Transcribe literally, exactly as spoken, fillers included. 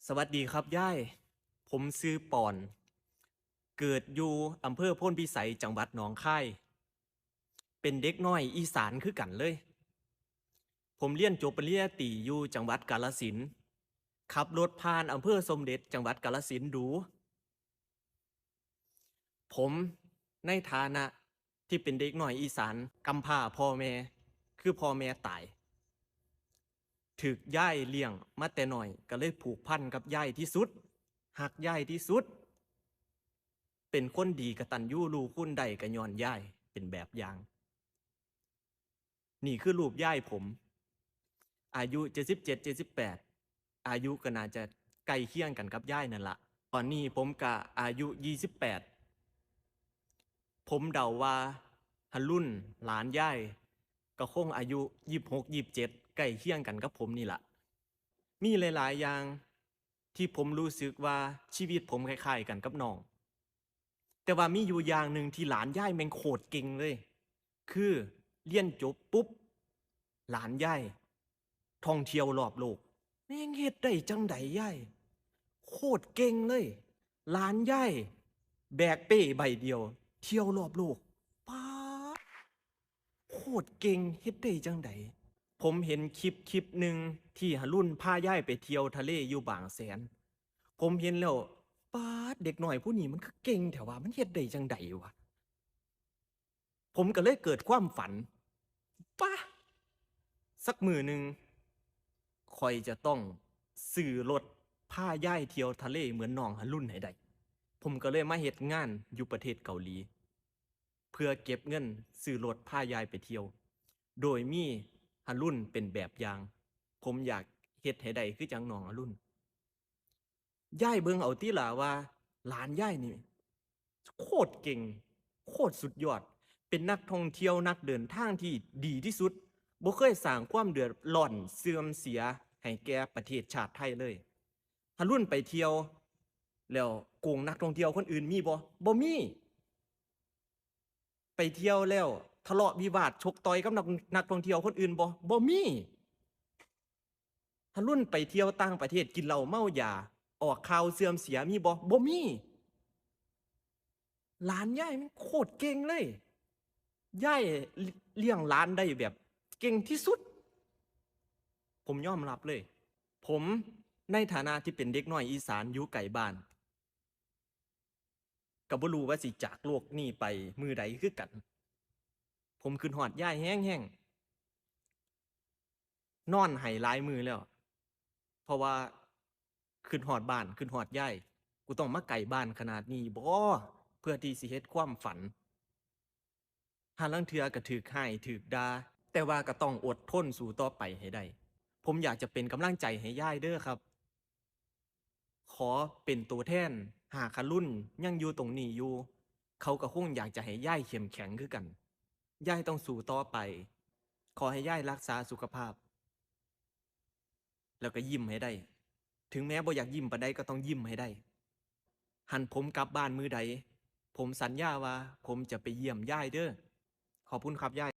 สวัสดีครับยาย ผมชื่อปอน เกิดอยู่อำเภอโพนพิสัย จังหวัดหนองคาย เป็นเด็กน้อยอีสานคือกันเลย ผมเรียนจบปริญญาตรีอยู่จังหวัดกาฬสินธุ์ ขับรถผ่านอำเภอสมเด็จ จังหวัดกาฬสินธุ์ดู ผมในฐานะที่เป็นเด็กน้อยอีสานกำพร้าพ่อแม่ คือพ่อแม่ตาย ถูกยายเลี้ยงมาแต่น้อย ก็เลยผูกพันกับยายที่สุด ฮักยายที่สุด เป็นคนดีกตัญญูรู้คุณได้ก็ย้อนยายเป็นแบบอย่าง นี่คือรูปยายผม อายุเจ็ดสิบเจ็ด เจ็ดสิบแปด อายุก็น่าจะใกล้เคียงกันกับยายนั่นละ ตอนนี้ผมก็อายุยี่สิบแปด ผมเดาว่าหารุ่นหลานยายก็คงอายุยี่สิบหก ยี่สิบเจ็ด ใกล้เคียงกันกับผมนี่ละ มีหลายๆอย่างที่ผมรู้สึกว่าชีวิตผมคล้ายๆกันกับน้อง แต่ว่ามีอยู่อย่างหนึ่งที่หลานยายแม่งโคตรเก่งเลย คือเรียนจบปุ๊บ หลานยายท่องเที่ยวรอบโลก แม่งเฮ็ดได้จังใดยาย โคตรเก่งเลย หลานยายแบกเป้ใบเดียว เที่ยวรอบโลก ป๊าด โคตรเก่ง เฮ็ดได้จังใด ผมเห็นคลิปคลิปหนึ่งที่หารุ่นพายายไปเที่ยวทะเลอยู่บางแสน ผมเห็นแล้ว ป๊าด เด็กน้อยผู้นี้มันคือเก่งแท้วะ มันเฮ็ดได้จังใดวะ ผมก็เลยเกิดความฝัน ปะ สักมื้อหนึ่ง ข้อยจะต้องซื้อรถพายายเที่ยวทะเลเหมือนน้องหารุ่นให้ได้ ผมก็เลยมาเฮ็ดงานอยู่ประเทศเกาหลี เพื่อเก็บเงินซื้อรถพายายไปเที่ยว โดยมีหารุ่นเป็นแบบอย่าง ผมอยากเฮ็ดให้ได้คือจั่งน้องหารุ่น ยายเบิ่งเอาติล่ะว่าหลานยายนี่ โคตรเก่ง โคตรสุดยอด เป็นนักท่องเที่ยวนักเดินทางที่ดีที่สุด บ่เคยสร้างความเดือดร้อนเสื่อมเสียให้แก่ประเทศชาติไทยเลย หารุ่นไปเที่ยว แล้วโกงนักท่องเที่ยวคนอื่นมีบ่ บ่มี ไปเที่ยวแล้วทะเลาะวิวาทชกต่อยกับนัก นักท่องเที่ยวคนอื่นบ่ บ่มี หารุ่นไปเที่ยวต่างประเทศกินเหล้าเมายา ออกข่าวเสื่อมเสียมีบ่ บ่มี หลานยายมันโคตรเก่งเลย ยายเลี้ยงหลานได้แบบเก่งที่สุด ผมยอมรับเลย ผมในฐานะที่เป็นเด็กน้อยอีสานอยู่ไกลบ้าน ก็บ่รู้ว่าสิจากโลกนี้ไปมื้อใดคือกัน ผมคิดฮอดยายแฮงๆ นอนไห้หลายมื้อแล้ว เพราะว่าคิดฮอดบ้าน คิดฮอดยาย กูต้องมาไกลบ้านขนาดนี้บ่ เพื่อที่สิเฮ็ดความฝัน หาลางเทื่อก็ถูกฮ้ายถูกด่า แต่ว่าก็ต้องอดทนสู้ต่อไปให้ได้ ผมอยากจะเป็นกำลังใจให้ยายเด้อครับ ขอเป็นตัวแทน หากหารุ่นยังอยู่ตรงนี้อยู่ เขาก็คงอยากจะให้ยายเข้มแข็งคือกัน ยายต้องสู้ต่อไป ขอให้ยายรักษาสุขภาพ แล้วก็ยิ้มให้ได้ ถึงแม้บ่อยากยิ้มปานใดก็ต้องยิ้มให้ได้ หั้นผมกลับบ้านมื้อใด ผมสัญญาว่าผมจะไปเยี่ยมยายเด้อ ขอบคุณครับยาย